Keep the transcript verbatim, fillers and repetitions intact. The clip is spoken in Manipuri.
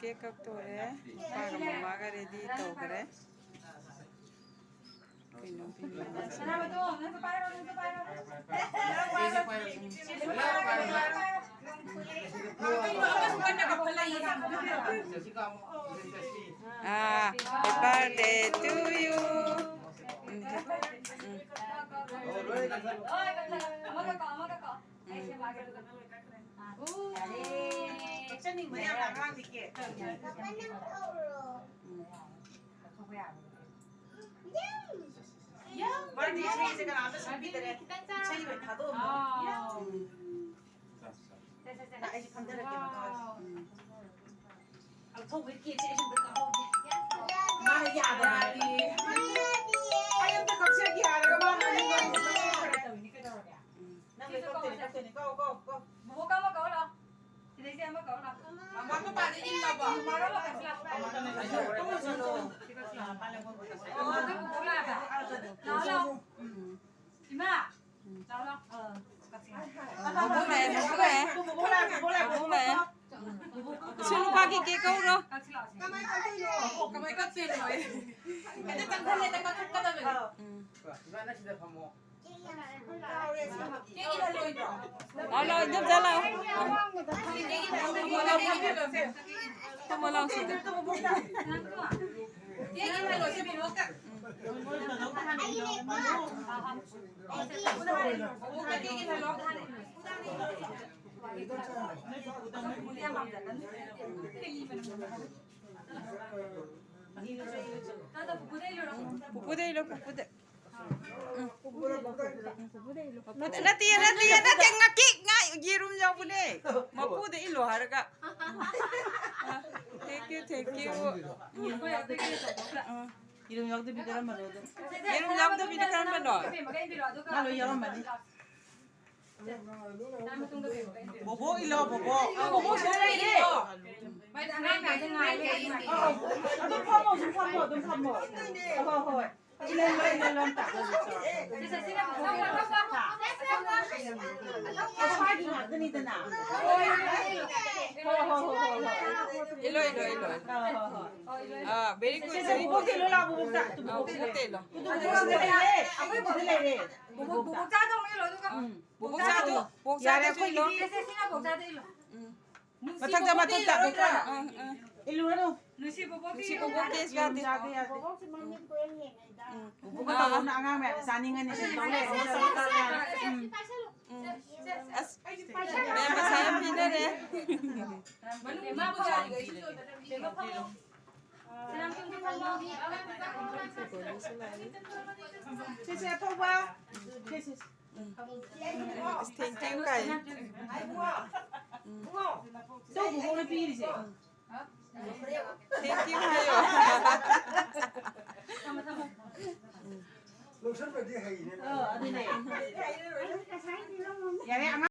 ꯀꯦꯛ ꯀꯛꯇꯣꯔꯦ꯫ ꯄꯥꯒ ꯃꯃꯥꯒ ꯔꯦꯗꯤ ꯇꯧꯈ꯭ꯔꯦ꯫ ꯀꯩꯅꯣ ꯄꯤꯅꯤꯡꯉꯥꯏ꯫ ꯑꯥ, happy birthday to you. ꯎꯝ, ꯎꯝ꯫ ꯎꯝ꯫ ꯆꯠꯅꯤꯡꯕꯅꯦ ꯌꯥꯝꯅ ꯑꯉꯥꯡꯗꯤ ꯀꯦꯛ꯫ ꯎꯝ꯫ ꯃꯥꯗꯤ ꯏꯁꯩꯁꯦ ꯀꯅꯥꯝꯇ ꯁꯛꯄꯤꯗꯔꯦ꯫ ꯏꯁꯩ ꯂꯣꯏ ꯊꯥꯗꯣꯛꯑꯝꯃꯣ꯫ ꯎꯝ꯫ ꯑꯩꯁꯦ ꯐꯝꯊꯔꯛꯀꯦ ꯃꯈꯥꯗ꯫ ꯎꯝ꯫ ꯂꯧꯊꯣꯛꯄꯒꯤ ꯀꯦꯛꯁꯦ ꯑꯩꯁꯨ ꯑꯝꯇ ꯀꯛꯍꯧꯒꯦ꯫ ꯃꯥꯅ ꯌꯥꯗꯕ ꯍꯥꯏꯔꯗꯤ꯫ ꯑꯩ ꯑꯝꯇ ꯀꯛꯆꯒꯦ ꯍꯥꯏꯔꯒ ꯃꯥꯅ ꯑꯃꯨꯛ ꯇꯧꯔꯤꯅꯤ ꯀꯩꯗꯧꯔꯒꯦ? ꯎꯝ꯫ ꯅꯪ ꯂꯣꯏ ꯀꯛꯇꯣꯏꯅꯤ, ꯀꯛꯇꯣꯏꯅꯤ꯫ ꯀꯛꯑꯣ, ꯀꯛꯑꯣ, ꯀꯛꯑꯣ꯫ ꯕꯣꯕꯣꯛ ꯑꯃ ꯀꯛꯑꯣ ꯂꯥꯎ꯫ ꯁꯤꯗꯩꯁꯦ ꯑꯃ ꯀꯛꯑꯣ ꯂꯥꯎ꯫ ꯃꯃꯥ ꯃꯄꯥꯗ ꯏꯜꯂꯕꯣ? ꯃꯃꯥ ꯑꯃ ꯀꯛꯁꯤ ꯂꯥꯎ꯫ ꯁꯤ ꯀꯛꯁꯤ ꯂꯥꯎ꯫ ꯑꯣ, ꯑꯗꯨ ꯕꯣꯕꯣꯛ ꯂꯥꯛꯑꯕ? ꯂꯥꯛꯑꯣ, ꯂꯥꯛꯑꯣ꯫ ꯎꯝ꯫ ꯏꯃꯥ! ꯎꯝ꯫ ꯂꯥꯛꯑꯣ, ꯂꯥꯛꯑꯣ꯫ ꯑ, ꯀꯛꯁꯤ ꯂꯥꯛꯑꯣ꯫ ꯕꯣꯕꯣꯛ ꯂꯥꯛꯑꯦ, ꯕꯣꯕꯣꯛ ꯂꯥꯛꯑꯦ꯫ ꯕꯣꯕꯣꯛ ꯂꯥꯛꯑꯦ, ꯕꯣꯕꯣꯛ ꯂꯥꯛꯑꯦ꯫ ꯕꯣꯕꯣꯛ ꯂꯥꯛꯑꯦ꯫ ꯕꯣꯕꯣꯛ ꯀꯛꯁꯤ ꯂꯥꯛꯑꯣ꯫ ꯁꯨ ꯅꯨꯄꯥꯒꯤ ꯀꯦꯛ ꯀꯛꯎꯔꯣ꯫ ꯀꯛꯁꯤ ꯂꯥꯛꯑꯣ꯫ ꯀꯃꯥꯏ ꯀꯛꯇꯣꯏꯅꯣ? ꯀꯃꯥꯏ ꯀꯛꯇꯣꯏꯅꯣ? ꯍꯦꯛꯇ ꯆꯪꯁꯜꯂꯦꯗ ꯀꯛꯊꯠꯀꯗꯕꯅꯤ꯫ ꯑ꯫ ꯎꯝ꯫ ꯏꯃꯥ, ꯅꯪ ꯁꯤꯗ ꯐꯝꯃꯣ꯫ ꯀꯦꯛ ꯏꯜꯍꯜꯂꯣꯏꯗ꯭ꯔꯣ? ꯂꯥꯛꯑꯣ, ꯂꯥꯛꯑꯣ, ꯏꯟꯗꯣꯝꯆꯥ ꯂꯥꯛꯑꯣ꯫ ꯀꯦꯛ ꯏꯜꯍꯜꯂꯣꯁꯦ꯫ ꯐꯝꯃꯣ ꯂꯥꯛꯑꯣ ꯁꯤꯗ꯫ ꯀꯦꯛ ꯏꯜꯍꯜꯂꯣꯁꯦ, ꯕꯣꯕꯣꯛꯇ꯫ ꯕꯣꯕꯣꯛꯇ ꯀꯦꯛ ꯏꯜꯍꯜꯂꯣ꯫ ꯄꯨꯄꯨꯗ ꯏꯜꯂꯣ, ꯄꯨꯄꯨꯗ꯫ ꯎꯝ꯫ ꯄꯨꯄꯨꯗ, ꯅꯠꯇꯦ, ꯅꯠꯇꯦ, ꯅꯠꯇꯦ, ꯉꯥꯀꯤꯛ, ꯉꯥ, ꯌꯦꯔꯨꯝ ꯌꯥꯎꯕꯅꯦ꯫ ꯃꯄꯨꯗ ꯏꯜꯂꯣ ꯍꯥꯏꯔꯒ꯫ ꯑ, thank you, thank you꯫ ꯎꯝ꯫ ꯌꯦꯔꯨꯝ ꯌꯥꯎꯗꯕꯤ ꯀꯔꯝꯕꯅꯣ ꯑꯗꯣ? ꯌꯦꯔꯨꯝ ꯌꯥꯎꯗꯕꯤꯅ ꯀꯔꯝꯕꯅꯣ? ꯃꯥ ꯂꯣꯏ ꯌꯥꯎꯔꯝꯃꯅꯤ꯫ ꯕꯣꯕꯣꯛ ꯏꯜꯂꯣ, ꯕꯣꯕꯣꯛ꯫ ꯕꯣꯕꯣꯛ ꯁꯤꯗ ꯂꯩꯔꯦ꯫ ꯑꯗꯨꯝ ꯐꯝꯃꯣ, ꯑꯗꯨꯝ ꯐꯝꯃꯣ, ꯑꯗꯨꯝ ꯐꯝꯃꯣ꯫ ꯍꯣꯏ, ꯍꯣꯏ꯫ ꯏꯜꯍꯜꯂꯣ, ꯏꯜꯍꯜꯂꯣ ꯑꯝꯇ꯫ ꯃꯁꯥꯒꯤ ꯉꯥꯛꯇꯅꯤꯗꯅ꯫ ꯍꯣꯏ, ꯍꯣꯏ, ꯍꯣꯏ, ꯍꯣꯏ꯫ ꯂꯣꯏ, ꯂꯣꯏ, ꯂꯣꯏ꯫ ꯑꯥ, very good, ꯁꯦ, ꯁꯦ, very good꯫ ꯕꯨꯕꯣꯛ ꯊꯤꯜꯂꯣ ꯂꯥꯛꯑꯣ, ꯕꯨꯕꯣꯛꯇ꯫ ꯑꯥ, ꯕꯨꯕꯣꯛ ꯊꯤꯜꯂꯣ꯫ ꯕꯨꯕꯣꯛ ꯂꯩꯔꯦ, ꯑꯩꯈꯣꯏ ꯕꯨꯕꯣꯛ ꯂꯩꯔꯦ꯫ ꯕꯨꯕꯣꯛ, ꯕꯨꯕꯣꯛ ꯆꯥꯗꯧꯅꯦ ꯂꯣꯏꯗꯨꯒ꯫ ꯎꯝ꯫ ꯕꯨꯕꯣꯛ ꯆꯥꯗꯣ-, ꯕꯨꯕꯣꯛ ꯌꯥꯔꯦ, ꯆꯥꯗꯣꯏꯁꯨ ꯏꯜꯂꯣ꯫ ꯑꯩꯈꯣꯏꯒꯤꯗꯤ꯫ ꯁꯦ, ꯁꯦ, ꯁꯤꯅ ꯕꯨꯕꯣꯛ ꯆꯥꯗꯣ ꯏꯜꯂꯣ꯫ ꯎꯝ꯫ ꯅꯨꯡꯁꯤ ꯃꯊꯛꯇ, ꯕꯨꯕꯣꯛꯇꯤ ꯃꯊꯛꯇ꯫ ꯏꯜꯂꯔꯣꯏꯗ꯭ꯔꯥ? ꯎꯝ, ꯎꯝ꯫ ꯏꯜꯂꯨꯔꯅꯨ꯫ ꯅꯨꯡꯁꯤ ꯕꯨꯕꯣꯛꯇꯤ ꯅꯨꯡꯁꯤ ꯏꯜꯂꯨ꯫ ꯕꯨꯕꯣꯛ ꯀꯦꯁ ꯌꯥꯗꯦ꯫ ꯌꯥꯗꯦ, ꯌꯥꯗꯦ꯫ ꯕꯨꯕꯣꯛꯁꯦ ꯃꯃꯤꯠ ꯀꯣꯏꯔ ꯌꯦꯡꯉꯦ꯫ ꯎꯝ꯫ ꯕꯨꯕꯣꯛꯀ ꯇꯧꯗꯧꯅ ꯑꯉꯥꯡ ꯃꯌꯥꯝꯁꯦ ꯆꯥꯅꯤꯡꯉꯅꯤ, ꯁꯤ ꯇꯧ ꯂꯩꯔꯦ꯫ ꯎꯝ꯫ ꯎꯝ꯫ ꯑꯁ, ꯃꯌꯥꯝ ꯄꯩꯁꯥ ꯌꯥꯝ ꯄꯤꯅꯔꯦ꯫ ꯁꯦ, ꯁꯦ, ꯑꯊꯧꯕ꯫ ꯁꯦ, ꯁꯦ, ꯁꯦ꯫ ꯎꯝ꯫ ꯑꯁ, thank you ꯀꯥꯏ꯫ ꯎꯝ꯫ ꯏꯆꯧ ꯕꯨꯕꯣꯛꯅ ꯄꯤꯔꯤꯁꯦ꯫ ꯎꯝ꯫ Thank you ꯍꯥꯏꯌꯣ꯫ ꯂꯧꯁꯟꯕꯗꯤ ꯍꯩꯅꯦ꯫ ꯑ, ꯑꯗꯨꯅꯦ꯫ ꯌꯥꯔꯦ, ꯑꯉꯥꯡ